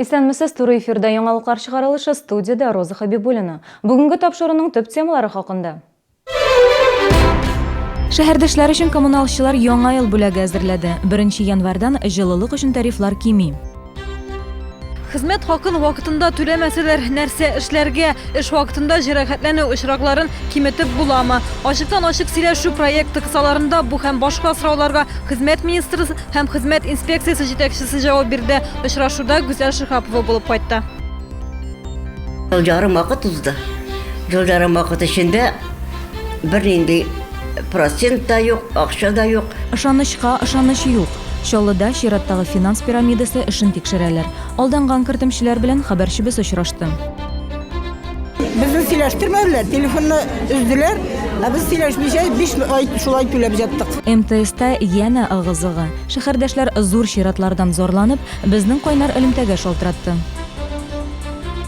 Исәнмесез, туры эфирда яңалыклар чыгарылышы, студиядә Роза Хабибуллина. Бүгенге тапшыруның төп темалары хакында. Шәһәрдәшләр өчен коммуналчылар яңа ел бүләге әзерләде. Беренче январьдан җылылык өчен тарифлар кими. Хезмәт хакын вакытында түләмәсәләр, нәрсә эшләргә? Эш вакытында җәрәхәтләнү очракларын киметеп буламы? Ачыктан-ачык сөйләшү проекты кысаларында бу һәм башка сорауларга хезмәт министры һәм хезмәт инспекциясе җитәкчесе җавап бирде. Очрашуда Гүзәл Шиһапова булып кайтты. Ел ярым вакыт узды. Ел ярым вакыт эчендә бернинди процент та юк, акча да юк. Ышанычка ышаныч юк. Чаллыда чираттагы финанс пирамидасы эшен тикшерәләр. Алданган кертемчеләр белән хәбәрчебез очрашты. Безне сөйләштермәделәр, телефонны өзделәр, ә без сөйләшмичә 5 ай шулай түләп җаттык. МТСта янә ыгы-зыгы. Шәһәрдәшләр зур чиратлардан зарланып, безнең кайнар элемтәгә шалтыратты.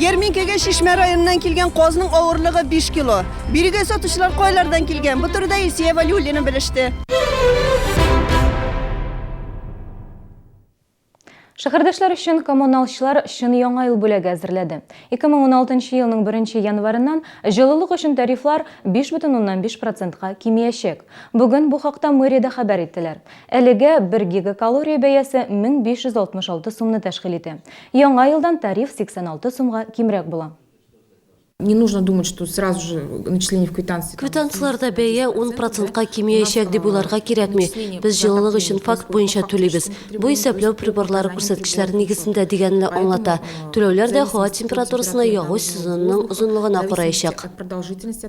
Ярминкәгә Чишмә районыннан килгән казның авырлыгы 5 кило. Бирегә сатучылар кайлардан килгән? Бу турыда Илсөя Вәлиуллина белеште. Шәһәрдәшләр өчен коммуналчылар чын яңа ел бүләге әзерләде. 2016 елның 1 январеннан җылылык өчен тарифлар 5,5 процентка кимиячәк. Бүген бу хакта мэриядә хәбәр иттеләр. Әлегә бер гигакалория бәясе 1566 сумны тәшкил итә. Яңа елдан тариф 86 сумга кимрәк була. Не нужно думать, что сразу же начисление в квитанции. Квитанцияләрдә бәя ун процентка кимиячәк дип уйларга кирәкми. Без җылылык өчен факт буенча түлибез. Бу исәпләү приборлары күрсәткечләре нигезендә дигәнне аңлата. Түләүләр дә һава температурасына, ягу сезонының озынлыгына караячак.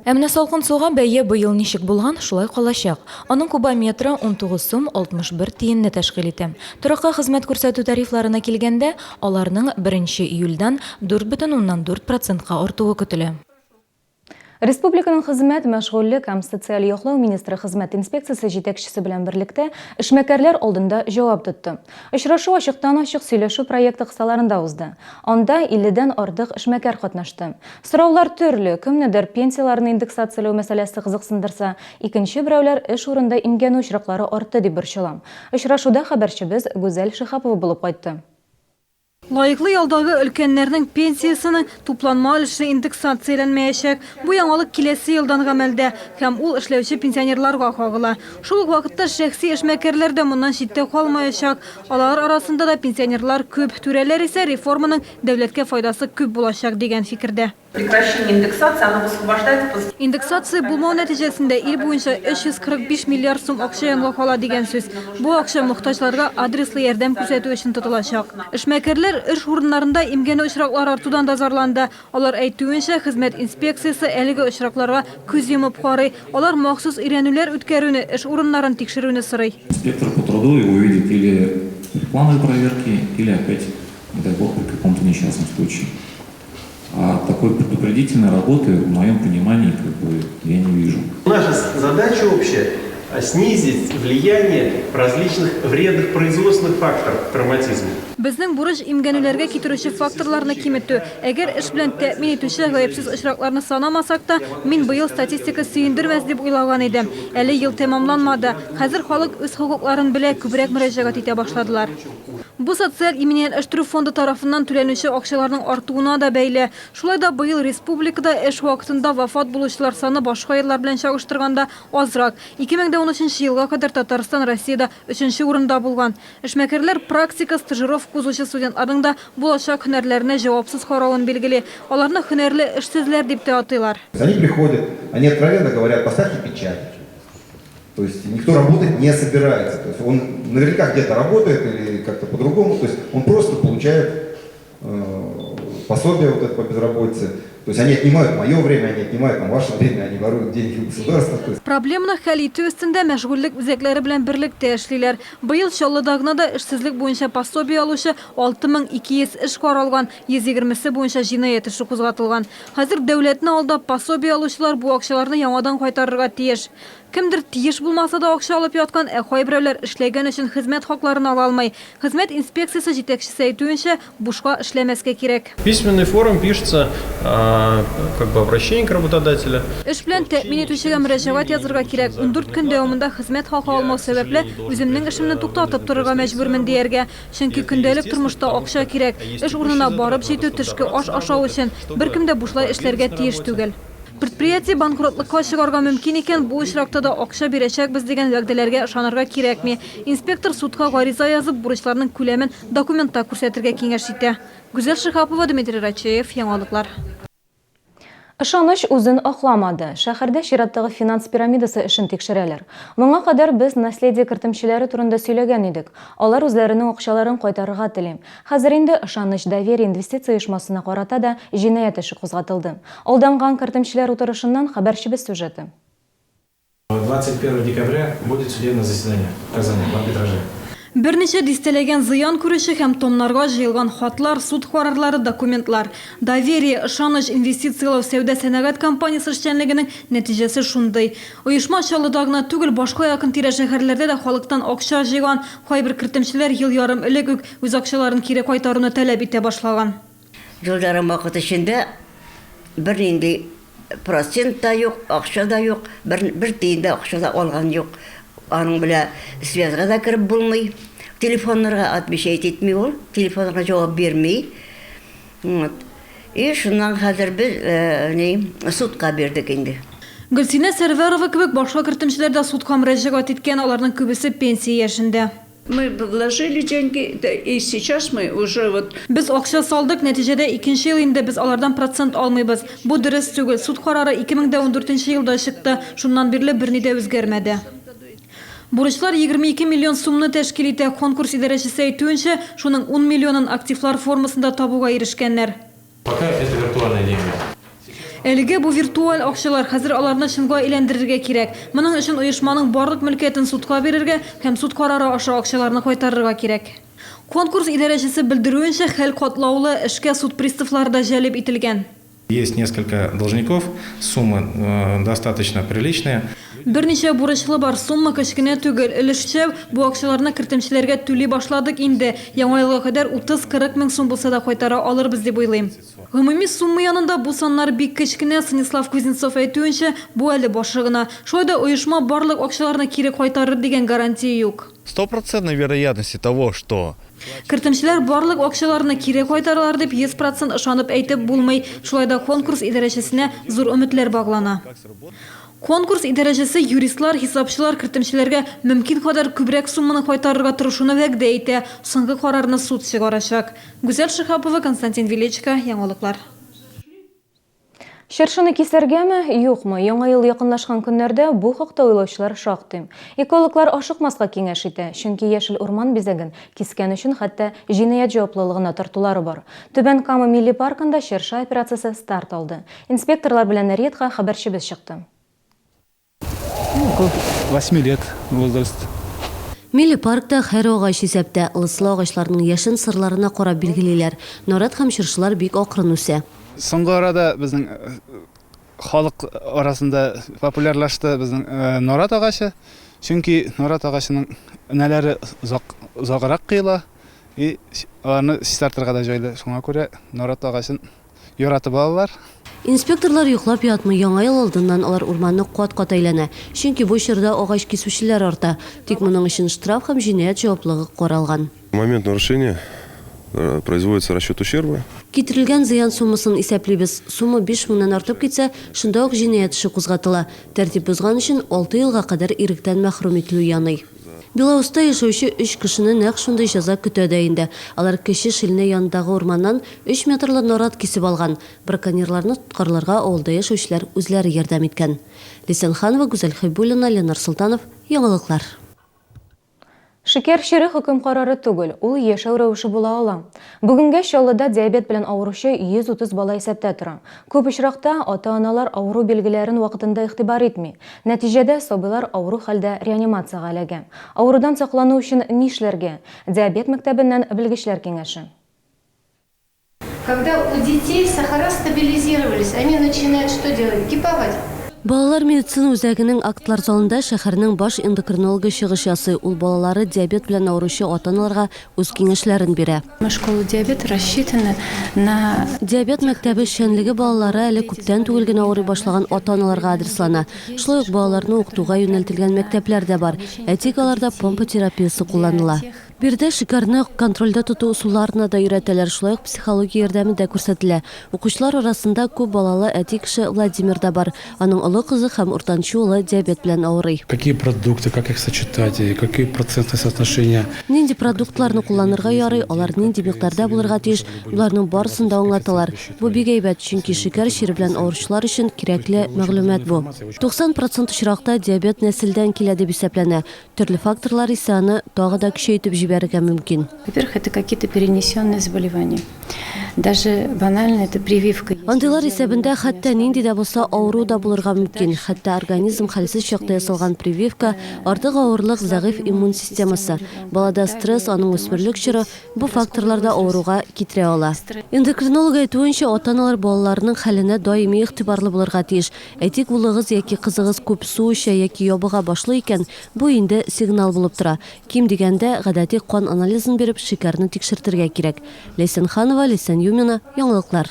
Ә менә салкын суга бәя быел ничек булган, шулай калачак. Аның кубометры 19 сум 61 тиенне тәшкил итә. Торакка хезмәт күрсәтү тарифларына килгәндә, Аларның беренче июльдән 4,4 процентка артуы көтелә. Республиканың хезмәт, мәшгульлек һәм социаль яклау министры хезмәт инспекциясе җитәкчесе белән берлектә эшмәкәрләр алдында җавап тотты. Очрашу ачыктан-ачык сөйләшү проекты кысаларында узды. Анда 50 дән артык эшмәкәр катнашты. Сораулар төрле, кемнедер пенсияләрне индексацияләү мәсьәләсе кызыксындырса, икенче берәүләр эш урынында имгәнү очраклары артты дип борчыла. Очрашуда хәбәрчебез Гүзәл Шиһапова булып кайтты. Лаеклы ялдагы өлкәннәрнең пенсиясенең тупланма өлеше индексацияләнмәячәк. Бу яңалык киләсе елдан гамәлдә һәм ул эшләүче пенсионерларга кагыла. Шул ук вакытта шәхси эшмәкәрләр дә моннан читтә калмаячак. Алар арасында да пенсионерлар күп. Түрәләр исә реформаның дәүләткә файдасы күп булачак дигән фикердә. Прекращение индексации, оно высвобождает поз. Индексация булмау нәтиҗәсендә ил буенча 345 миллиард сум акча янга кала дигән сүз. Бу акча мохтаҗларга адреслы ярдәм күрсәтү өчен тотылачак. Эшмәкәрләр эш урыннарында имгәнү очраклары артудан да зарланды. Алар әйтүенчә, хезмәт инспекциясе әлеге очракларга күз йомып карый. Алар махсус өйрәнүләр үткәрүне, эш урыннарын тикшерүне сорый. Инспектор по труду его видит или при плановой проверке, или опять, не дай бог, при каком-то несчастном случае. А такой предупредительной работы, в моем понимании, как бы я не вижу. Наша задача общая снизить влияние различных вредных производственных факторов травматизма. Безнең бурыч, имгәнүләргә китерүче факторларны киметү. Әгәр эш белән тәэмин итүче гаепсез очракларны санамасак та, мин быел статистика сөендермәс дип уйлаган идем. Әле ел тәмамланмады. Хәзер халык үз хокукларын белә, күбрәк мөрәҗәгать итә башладылар. Бу социаль иминиятләштерү фонды тарафыннан түләнүче акчаларның артуына да бәйле. Шулай да быел республикада эш вакытында вафат булучылар саны башка еллар белән чагыштырганда азрак. 2013 елга кадәр Татарстан Россиядә өченче урында булган. Эшмәкәрләр практика, стажировка узучы студентларның да булачак һөнәрләренә җавапсыз каравын билгели. Аларны һөнәрле эшсезләр дип тә атыйлар. Они приходят, они откровенно говорят, поставьте печать. То есть никто работать не собирается. То есть он наверняка где-то работает или как-то по-другому. То есть он просто получает э, пособие вот это по безработице. То есть они отнимают мое время, они отнимают там, ваше время, они воруют деньги у государства. То есть... Проблеманы хәл итү өстендә мәшгульлек үзәкләре белән берлектә эшлиләр. Быел Чаллыда гына да эшсезлек буенча пособие алучы 6200 эш каралган, 120-се буенча җинаять эше кузгатылган. Хәзер дәүләтне алдап пособие алучылар бу акчаларны яңадан кайтарырга тиеш. Кемдер тиеш булмаса да акча алып яткан, ә кайберәүләр эшләгән өчен хезмәт хакларын ала алмый. Хезмәт инспекциясе җитәкчесе әйтүенчә, бушка эшләмәскә кирәк. 5 письменной форме пишется как бы обращение к работодателю. Эш белән тәэмин итүчегә мөрәҗәгать язырга кирәк, ундүрт көн дәвамында хезмәт хакы алмау сәбәпле, үземнең эшемне туктатып торырга мәҗбүрмен, дияргә. Чөнки көндәлек тормышта акча кирәк. Эш урынына барып җитү, төшке аш ашау өчен. Беркем дә бушлай эшләргә тиеш түгел. Предприятие банкротлыкка чыгарга мөмкин икән, бу очракта да акча бирәчәкбез дигән вәгъдәләргә ышанырга кирәкми. Инспектор судка гариза язып, бурычларның күләмен документта күрсәтергә киңәш итә. Гүзәл Шиһапова, Дмитрий Рачеев, Яңалыклар. Ышаныч үзен акламады. Шәһәрдә чираттагы финанс пирамидасы эшен тикшерәләр. Моңа кадәр без Наследие кертемчеләре турында сөйләгән идек. Алар үзләренең акчаларын кайтарырга тели. Хәзер инде Ышаныч Доверие инвестиция оешмасына карата да җинаять эше кузгатылды. Алданган кертемчеләр утырышыннан хәбәрчебез сюжеты. 21 декабря будет судебное заседание в Казани в арбитраже. Берничә дистәләгән зыян күрүче һәм томнарга җыелган хатлар, суд карарлары, документлар. Доверие, Ышаныч инвестицияләү сәүдә-сәнәгать компаниясе эшчәнлегенең нәтиҗәсе шундый. Оешма Чаллыда гына түгел, башка якын-тирә шәһәрләрдә дә халыктан акча җыйган. Кайбер кертемчеләр ел ярым элек үк үз акчаларын кире кайтаруны таләп итә башлаган. Ел ярым вакыт эчендә бернинди процент та юк, акча да юк, бер, бер тиен дә акча да алган юк. Аның белән связьга да кереп булмый. Телефоннарга отвечать итми ул, телефоннарга җавап бирми. Вот. И шуннан хәзер без э, ни, судка бирдек инде. Гөлсинә Сәрвәрова кебек башка кертемчеләр дә судка мөрәҗәгать иткән, аларның күбесе пенсия яшендә. Мы вложили деньги, и сейчас мы уже вот. Без акча салдык, нәтиҗәдә икенче ел инде без алардан процент алмыйбыз. Бу дөрес түгел. Суд карары 2014 нче елда чыкты, шуннан бирле берни дә үзгәрмәде. Бурычлар 22 миллион сумны тәшкил итә. Конкурс идарәчесе әйтүенчә, шуның ун миллионын активлар формасында табуга ирешкәннәр. Пока это виртуальные деньги. Әлегә бу виртуаль акчалар, хәзер аларны чынга әйләндерергә кирәк. Моның өчен оешманың барлык мөлкәтен судка бирергә һәм суд карары аша акчаларны кайтарырга кирәк. Конкурс идарәчесе белдерүенчә, хәл катлаулы, эшкә суд приставлары да җәлеп ителгән. Есть несколько должников, суммы достаточно приличные. Берничә бурычлы бар, сумма кечкенә түгел. Өлешчә бу акчаларны кертемчеләргә түли башладык инде. Яңа елга кадәр 30-40 мең сум булса да кайтара алырбыз дип уйлыйм. Гомуми сумма янында бу саннар бик кечкенә, Станислав Кузнецов әйтүенчә, бу әле башы гына. Шулай да оешма барлык акчаларны кире кайтарыр дигән гарантия юк. Стопроцентной вероятности того, что. Кертемчеләр барлык акчаларны кире кайтаралар дип 100 процент ышанып әйтеп булмый. Шулай да конкурс идарәчесенә зур өметләр баглана. Конкурс идарәчесе юристлар, хисапчылар кертемчеләргә мөмкин кадәр күбрәк сумманы кайтарырга тырышуны вәгъдә итә. Соңгы карарны суд чыгарачак. Гүзәл Шиһапова, Константин Величко, Яңалыклар. Чыршыны кисәргәме, юкмы? Яңа ел якынлашкан көннәрдә бу хакта уйлаучылар шактый. Экологлар ашыкмаска киңәш итә, чөнки яшел урман бизәген кискән өчен хәтта җинаять җаваплылыгына тартулары бар. Түбән Кама милли паркында чыршы операциясе старт алды. Инспекторлар белән рейдка хәбәрчебез чыкты. Около восьми лет возраст. Милли паркта һәр агач исәптә. Ылыслы агачларның яшен сырларына карап билгелиләр. Нарат һәм чыршылар бик акрын үсә. Соңгы арада безнең халык арасында популярлашты безнең нарат агачы. Чөнки нарат агачының энәләре озак, озаграк кыела и аларны чистартырга да җайлы. Шуңа күрә нарат агачын Яратып алалар. Инспекторлар йоклап ятмый, Яңа ел алдыннан алар урманны кат-кат әйләнә. Чөнки бу чорда агач кисүчеләр арта. Тик моның өчен штраф һәм җинаять җаваплыгы каралган. В момент нарушения производится расчет ущерба. Китерелгән зыян суммасын исәплибез. Сумма 5 меңнән артып китсә, шунда ук җинаять эше кузгатыла. Тәртип бозган өчен алты елга кадәр иректән мәхрүм ителү яный. Белоуста яшәүче өч кешене нәкъ шундый җәза көтә дә инде. Алар Кече Шилнә янындагы урманнан өч метрлы нарат кисеп алган. Браконьерларны тоткарларга авылда яшәүчеләр үзләре ярдәм иткән. Лисән Ханова, Гүзәл Хәйбуллина, Ленар Солтанов, Яңалыклар. Шикәр чире хөкем карары түгел, ул яшәү рәвеше була ала. Бүгенгә Чаллыда диабет белән авыручы 130 бала исәптә тора. Күп очракта ата-аналар авыру билгеләрен вакытында игътибар итми. Нәтиҗәдә, сабыйлар авыру хәлдә реанимациягә эләгә. Авырудан саклану өчен нишләргә? Диабет мәктәбеннән белгечләр киңәше. Когда у детей сахара стабилизировались, они начинают что делать? Гиповать. Балалар медицина үзәгенең актлар залында шәһәрнең баш эндокринологы чыгыш ясый. Ул балалары диабет белән авыручы ата-аналарга үз киңәшләрен бирә. Школа диабета рассчитана на. Диабет мәктәбе эшчәнлеге балалары әле күптән түгел генә авырый башлаган ата-аналарга адреслана. Шулай ук балаларны укытуга юнәлтелгән мәктәпләр дә бар. Әйтик, аларда помпа терапиясе кулланыла. Биредә шикәрне контрольдә тоту ысулларына да өйрәтәләр, шулай ук психология ярдәме дә күрсәтелә. Укучылар арасында күп балалы әти кеше Владимир да бар. Аның олы кызы һәм уртанчы улы диабет белән авырый. Какие продукты, как их сочетать, и какие процентные соотношения. Нинди продуктларны кулланырга ярый, алар нинди микъдарда булырга тиеш, боларның барысын да аңлаталар. Бу бик әйбәт, чөнки шикәр чире белән авыручылар өчен кирәкле мәгълүмат бу. 90 процент очракта диабет нәселдән килә дип исәпләнә. Төрле факторлар исә аны тагы да көчәйтеп җибәрергә мөмкин. Во-первых, это какие-то перенесенные заболевания. Даже банально это прививка. Андыйлар исәбендә хәтта нинди дә булса авыру да булырга мөмкин. Хәтта организм хәлсез чакта ясалган прививка, артык авырлык, зәгыйфь иммун системасы, балада стресс, аның үсмерлек чоры, бу факторлар да авыруга китерә ала. Эндокринолог әйтүенчә, ата-аналар балаларының хәленә даими игътибарлы булырга тиеш. Әйтик, улыгыз яки кызыгыз күп су эчә яки ябыга башлый икән, бу инде сигнал булып тора. Ким дигәндә, гадәти кан анализын биреп, шикәрне тикшертергә кирәк. Ләйсән Ханова, Ләйсән Юмина, Яңалыклар.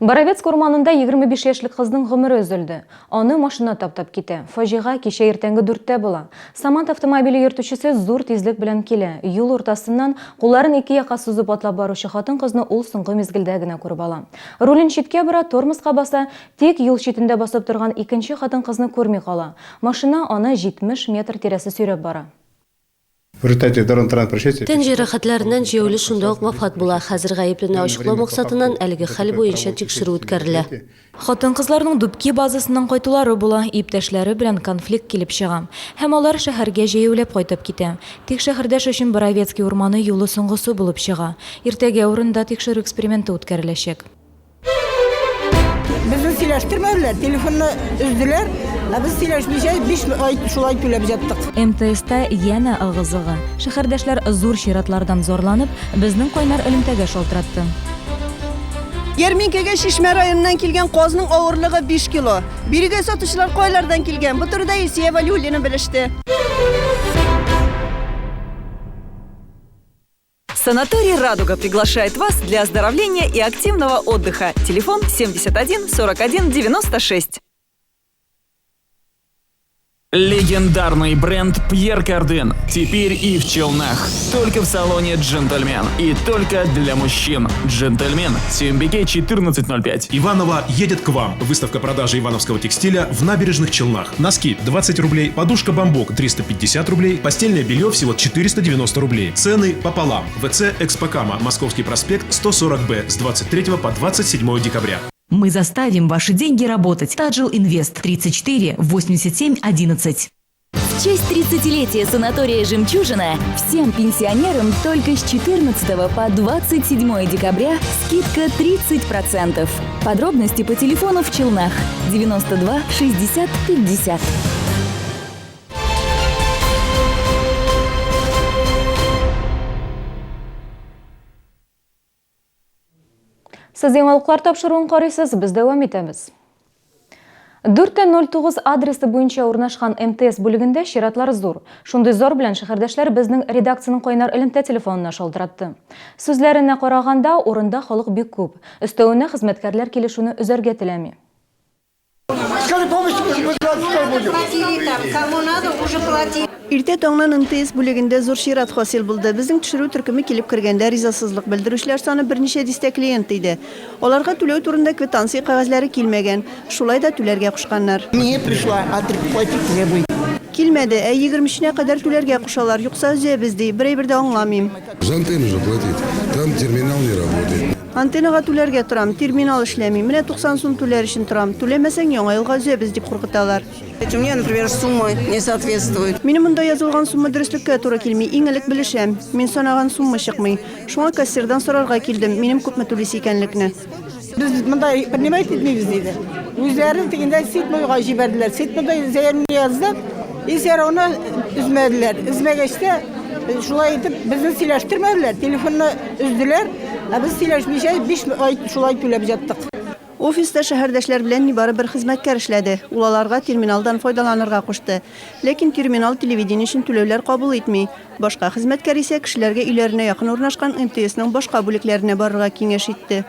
Боровецк урманында 25 яшьлек кызның гомере өзелде. Аны машина таптап китә. Фаҗига кичә иртәнге дүрттә була. Самат автомобиле йөртүчесе зур тизлек белән килә. Юл уртасыннан, кулларын ике якка сузып атлап баручы хатын-кызны ул соңгы мизгелдә генә күреп ала. Рулен читкә бора, тормозга баса, тик юл читендә басып торган икенче хатын-кызны күрми кала. Машина аны 70 метр тирәсе сөйрәп бара. В результате дорожно-транспортного происшествия. Тән җәрәхәтләреннән җәяүле шунда ук вафат була. Хәзер гаеплене ачыклау максатыннан әлеге хәл буенча тикшерү үткәрелә. Хатын-кызларның Дубки базасыннан кайтулары була, иптәшләре белән конфликт килеп чыга. Һәм алар шәһәргә җәяүләп кайтып китә. Тик шәһәрдәш өчен Боровецкий урманы юлы соңгысы булып чыга. Иртәгә урында тикшерү эксперименты үткәреләчәк. Безне сөйләштермәделәр, телефонны өзделәр. Ә без сөйләшмичә 5 ай шулай түләп җаттык. МТСта янә ыгы-зыгы. Шәһәрдәшләр зур чиратлардан зарланып, безнең кайнар элемтәгә шалтыратты. Ярминкәгә Чишмә районыннан килгән казның авырлыгы 5 кило. Бирегә сатучылар кайлардан килгән? Бу турыда Илсөя Вәлиуллина белеште. Санаторий «Радуга» приглашает вас для оздоровления и активного отдыха. Телефон 71 41 96. Легендарный бренд Пьер Карден теперь и в Челнах. Только в салоне «Джентльмен». И только для мужчин. «Джентльмен». Сюмбике 14.05. Иванова едет к вам. Выставка продажи ивановского текстиля в набережных Челнах. Носки 20 рублей, подушка бамбук 350 рублей, постельное белье всего 490 рублей. Цены пополам. ВЦ Экспокама, Московский проспект 140Б с 23 по 27 декабря. Мы заставим ваши деньги работать. Таджил Инвест 34 87 11. В честь 30-летия санатория «Жемчужина» всем пенсионерам только с 14 по 27 декабря скидка 30%. Подробности по телефону в Челнах 92 60 50. Сез яңалыклар тапшыруын карыйсыз, без дәвам итәбез. 4.09 адресы буенча урнашкан МТС бүлегендә чиратлар зур. Шундый зор белән шәһәрдәшләр безнең редакциянең кайнар элемтә телефонына шалтыратты. Сүзләренә караганда, урында халык бик күп. Өстәвенә хезмәткәрләр килешүне өзәргә теләми. Скажи, помощь, мы будем. Кому надо, уже платили. Иртә таңнан МТС бүлегендә зур чират хасил булды. Безнең төшерү төркеме килеп кергәндә ризасызлык белдерүчеләр саны берничә дистә клиент иде. Аларга түләү турында квитанция кәгазьләре килмәгән. Шулай да түләргә кушканнар. Не пришла, а платить требует. Килмәде, ә 23-нә кадәр түләргә кушалар, юкса өзәбез ди. Бер әйбер дә аңламыйм. За антенну же платить. Там терминал не работает. Антеннага түләргә торам, терминал эшләми. Менә 90 сум түләр өчен торам. Түләмәсәң, яңа елга өзәбез дип куркыталар. У меня, например, сумма не соответствует. Минем монда язылган сумма дөреслеккә туры килми. Иң элек белешәм. Мин санаган сумма чыкмый. Шуңа кассирдан сорарга килдем, минем күпме түлисе икәнлекне. Без монда принимать итмибез диде. Үзләре тегендә седьмойга җибәрделәр. Седьмойда заявление яздык. И все равно өзмәделәр. Өзмәгәч тә шулай итеп безне сөйләштермәделәр, телефонны өзделәр. Ә без сөйләшмичә 5 ай шулай түләп җаттык. Офиста шәһәрдәшләр белән нибары бер хезмәткәр эшләде. Ул аларга терминалдан файдаланырга кушты. Ләкин терминал телевидение өчен түләүләр кабул итми. Башка хезмәткәр исә кешеләргә өйләренә якын урнашкан МТСның башка бүлекләренә барырга киңәш итте.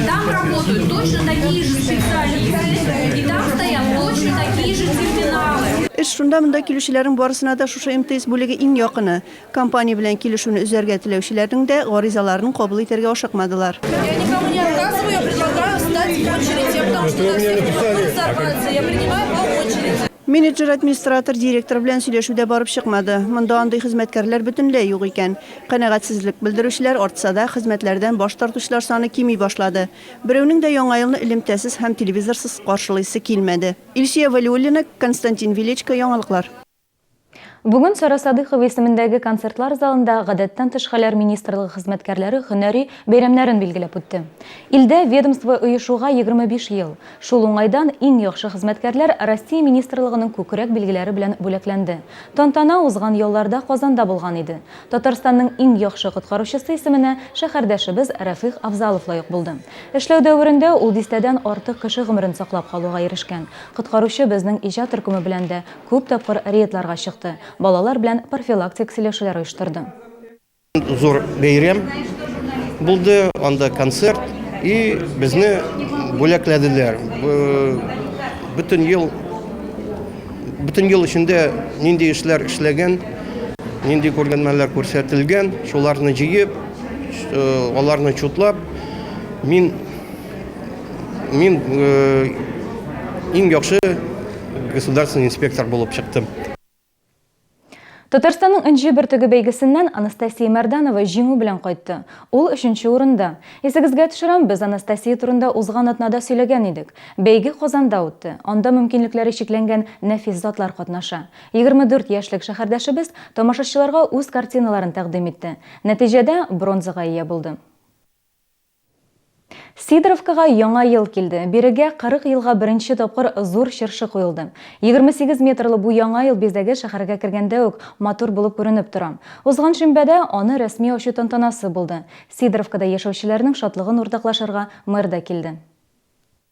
Там работают точно такие же специалисты, и там стоят точно такие же терминалы. Эш шунда, монда килүчеләрнең барысына да шушы МТС бүлеге иң якыны. Компания белән килешүне өзәргә теләүчеләрнең дә гаризаларын кабул итәргә ашыкмадылар. Я никому не отказываю, я предлагаю встать в очередь, я потому что на всех не могу разорваться, я принимаю по очереди. Менеджер, администратор, директор белән сөйләшү дә барып чыкмады. Монда андый хезмәткәрләр бөтенләй юк икән. Канәгатьсезлек белдерүчеләр артса да, хезмәтләрдән баш тартучылар саны кими башлады. Берәүнең дә Яңа елны элемтәсез һәм телевизорсыз каршылыйсы килмәде. Илсөя Вәлиуллина, Константин Величко, Яңалыклар. Бүген Сара Садыйхова исемендәге концертлар залында Гадәттән тыш хәлләр министрлыгы хезмәткәрләре һөнәри бәйрәмнәрен билгеләп үтте. Илдә ведомство оешуга 25 ел. Шул уңайдан иң яхшы хезмәткәрләр Россия министрлыгының күкрәк билгеләре белән бүләкләнде. Тантана узган ялларда Казанда булган иде. Татарстанның иң яхшы коткаручысы исеменә шәһәрдәшебез Рәфыйк Афзалов лаек булды. Эшләү дәверендә ул дистәдән артык кеше гомерен саклап калуга ирешкән. Коткаручы безнең иҗат төркеме белән дә Күп тапкыр рейдларга чыкты, балалар белән профилактик сөйләшүләр оештырды. Зур бәйрәм булды, анда концерт и безне бүләкләделәр. Бөтен ел бөтен ел эчендә нинди эшләр эшләгән, нинди күргәнмәләр күрсәтелгән, шуларны җыеп, аларны чутлап, мин Мин иң яхшы государственный инспектор булып чыктым. Татарстанның Энҗе бөртеге бәйгесеннән Анастасия Мәрданова җиңү белән кайтты. Ул өченче урында. Исегезгә төшерәм, без Анастасия турында узган атнада сөйләгән идек. Бәйге Казанда үтте. Анда мөмкинлекләре чикләнгән нәфис затлар катнаша. 24 яшьлек шәһәрдәшебез тамашачыларга үз картиналарын тәкъдим итте. Нәтиҗәдә, бронзага ия булды. Сидоровкага Яңа ел килде. Бирегә 40 елга беренче тапкыр зур чыршы куелды. 28 метрлы бу Яңа ел бизәге шәһәргә кергәндә үк матур булып күренеп тора. Узган шимбәдә аны рәсми ачу тантанасы булды. Сидоровкада яшәүчеләрнең шатлыгын уртаклашырга мэр да килде.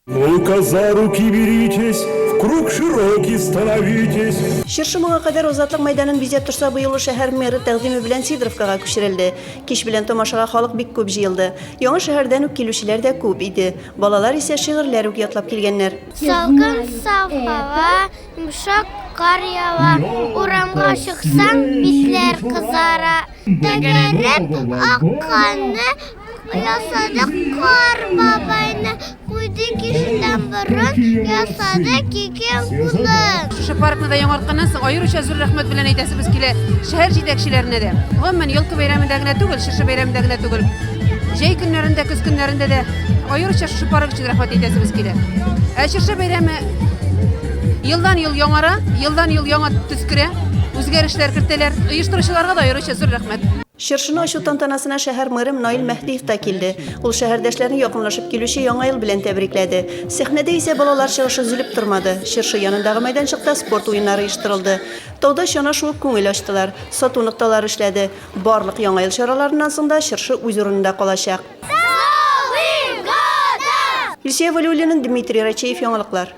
Ну-ка за руки беритесь, в круг широкий становитесь. Чыршы моңа кадәр Азатлык мәйданын бизәп торса, быел ул шәһәр мэры тәкъдиме белән Сидоровкага күчерелде. Кич белән тамашага халык бик күп җыелды. Яңа шәһәрдән үк килүчеләр дә күп иде. Балалар исә шигырьләр үк ятлап килгәннәр. Салкын саф һава, йомшак кар ява, Урамга чыксаң, битләр кызара. Тәгәрәп акканны ясадык кар бабайны, куйдык ишектән борын, ясадык ике кулын. Шушы паркны да яңартканнан соң аеруча зур рәхмәт белән әйтәсебез килә шәһәр җитәкчеләренә дә. Гомумән, елка бәйрәмендә генә түгел, чыршы бәйрәмендә генә түгел. Җәй көннәрендә, көз көннәрендә дә аеруча шушы парк өчен рәхмәт әйтәсебез килә. Ә чыршы бәйрәме елдан-ел яңара, елдан-ел яңа төс керә. Үзгәрешләр кертәләр. Оештыручыларга да аеруча зур рәхмәт. Чыршыны ачу тантанасына шәһәр мэры Наил Мәһдиев та килде. Ул шәһәрдәшләрне якынлашып килүче Яңа ел белән тәбрикләде. Сәхнәдә исә балалар чыгышы өзелеп тормады. Чыршы янындагы мәйданчыкта спорт уеннары оештырылды. Тауда чана шуып күңел ачтылар. Сату нокталары эшләде. Барлык Яңа ел чараларыннан соң да чыршы үз урынында калачак. С Новым годом! Илсөя Вәлиуллина, Дмитрий Рачеев, Яңалыклар.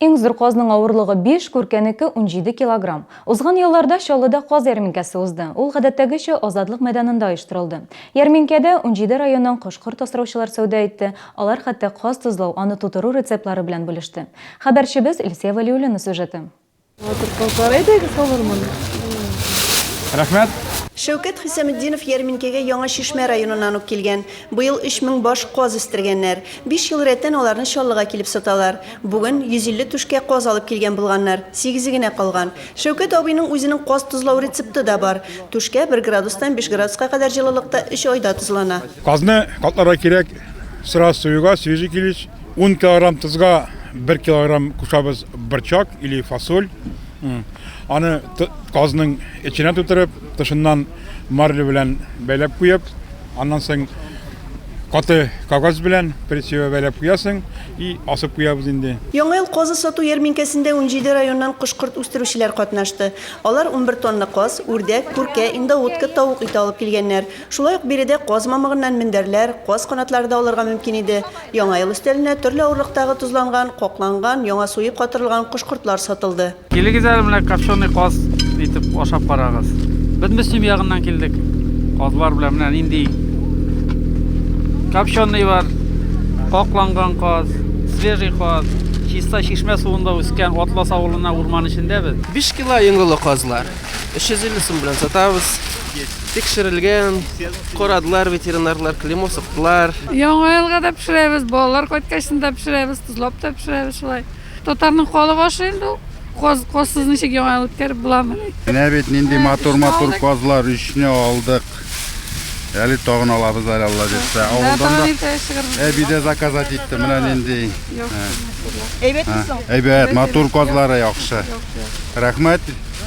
Иң зур казның авырлыгы 5, күркәнеке 17 килограмм. Узган ялларда Чаллыда каз ярминкәсе узды. Ул гадәттәгечә Азатлык мәйданында оештырылды. Ярминкәдә 17 районнан кош-корт асраучылар сәүдә итте, алар хәтта каз тозлау, аны тутыру рецептлары белән бүлеште. Хәбәрчебез Илсөя Вәлиуллина сюжеты. Рәхмәт. Шәүкәт Хисаметдинов ярминкәгә Яңа Чишмә районыннан ук килгән. Быел 3000 баш каз үстергәннәр. Биш ел рәттән аларны Чаллыга килеп саталар. Бүген 150 түшкә каз алып килгән булганнар, сигезе генә калган. Шәүкәт абыйның үзенең каз тозлау рецепты да бар. Түшкә бер градустан биш градуска кадәр җылылыкта өч айда тозлана. Казны катларга кирәк, сразу суюга, свежий килеш. Ун килограмм тозга бер килограмм кушабыз борчак или фасоль. Аны казның эченә тутырып, тышыннан марля белән бәйләп куеп, аннан соң Каты кәгазь белән пресева бәйләп куясың и асып куябыз инде. Яңа ел казы сату ярминкәсендә 17 районнан кош-корт үстерүчеләр катнашты. Алар 11 тонна каз, үрдәк, күркә, индоутка, тавык ите алып килгәннәр. Шулай ук биредә каз мамыгыннан мендәрләр, каз канатлары да алырга мөмкин иде. Яңа ел өстәленә төрле авырлыктагы тозланган, какланган, яңа суеп катырылган кош-кортлар сатылды. Килегез әле менә копченый каз итеп ашап карагыз. Без Мөслим ягыннан килдек. Казлар белән менә нинди копченый бар, какланган каз, свежий каз, чиста чишмә суында үскән Атлас авылына урман эчендә без. 5 кило иң олы казлар. 350 сум белән сатабыз. Тикшерелгән, карадылар ветеринарлар, клеймо суктылар. Яңа елга да пешерәбез, балалар кайткачын да пешерәбез, тозлап та пешерәбез шулай. Татарның халык ашы инде ул. Каз, казсыз ничек яңа ел үткәреп буламыни? Менә бит нинди матур-матур казлар, өчне алдык. Әле тагын алабыз әле, Алла бирсә. Авылдан да әби дә заказать итте, менә нинди. Әйбәтме соң? Әйбәт, матур казлары яхшы. Рәхмәт,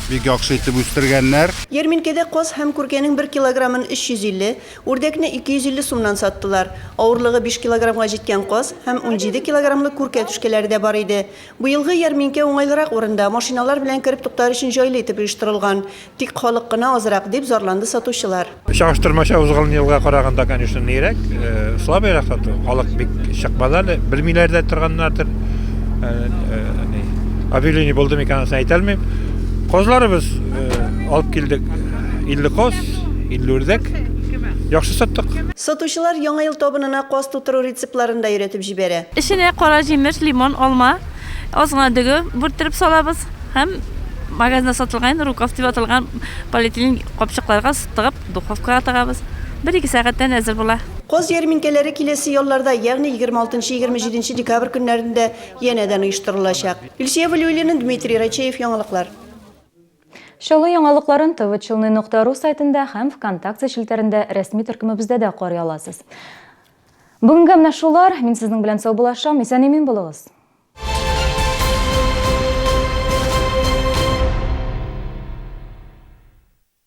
бик яхшы итеп үстергәннәр. Ярминкәдә каз һәм күркәнең бер килограммын 350, Үрдәкне 250 сумнан саттылар. Авырлыгы биш килограммга җиткән каз һәм 17 килограммлы күркә түшкәләре дә бар иде. Быелгы ярминкә уңайлырак урында, машиналар белән кереп туктар өчен җайлы итеп оештырылган. Тик халык кына азрак, дип зарланды сатучылар. Чагыштырмача узган елга караганда, конечно, нирәк, слабыйрак сату. Халык бик чыкмады әле, белмиләр дә торганнардыр. Объявление булды микән, анысын әйтә алмыйм. Казларыбыз алып килдек 50 каз. 50 үрдәк. Яхшы саттык. Сатучылар Яңа ел табынына каз тутыру рецептларын да өйрәтеп җибәрә. Эченә кара җимеш, лимон, алма, аз гына дөге бүрттереп салабыз һәм магазинда сатылган рукав дип аталган полиэтилен капчыкларга тыгып, духовкага тыгабыз. Бер-ике сәгатьтән әзер була. Каз ярминкәләре киләсе ялларда, ягъни 26-27 декабрь көннәрендә янәдән оештырылачак. Илсөя Вәлиуллина, Дмитрий Рачеев, Яңалыклар. Чаллы яңалыкларын tvchelny.ru сайтында һәм ВКонтакте челтәрендә рәсми төркемебездә дә карый аласыз. Бүгенгә менә шулар. Мин сезнең белән саубуллашам. Исән-имин булыгыз.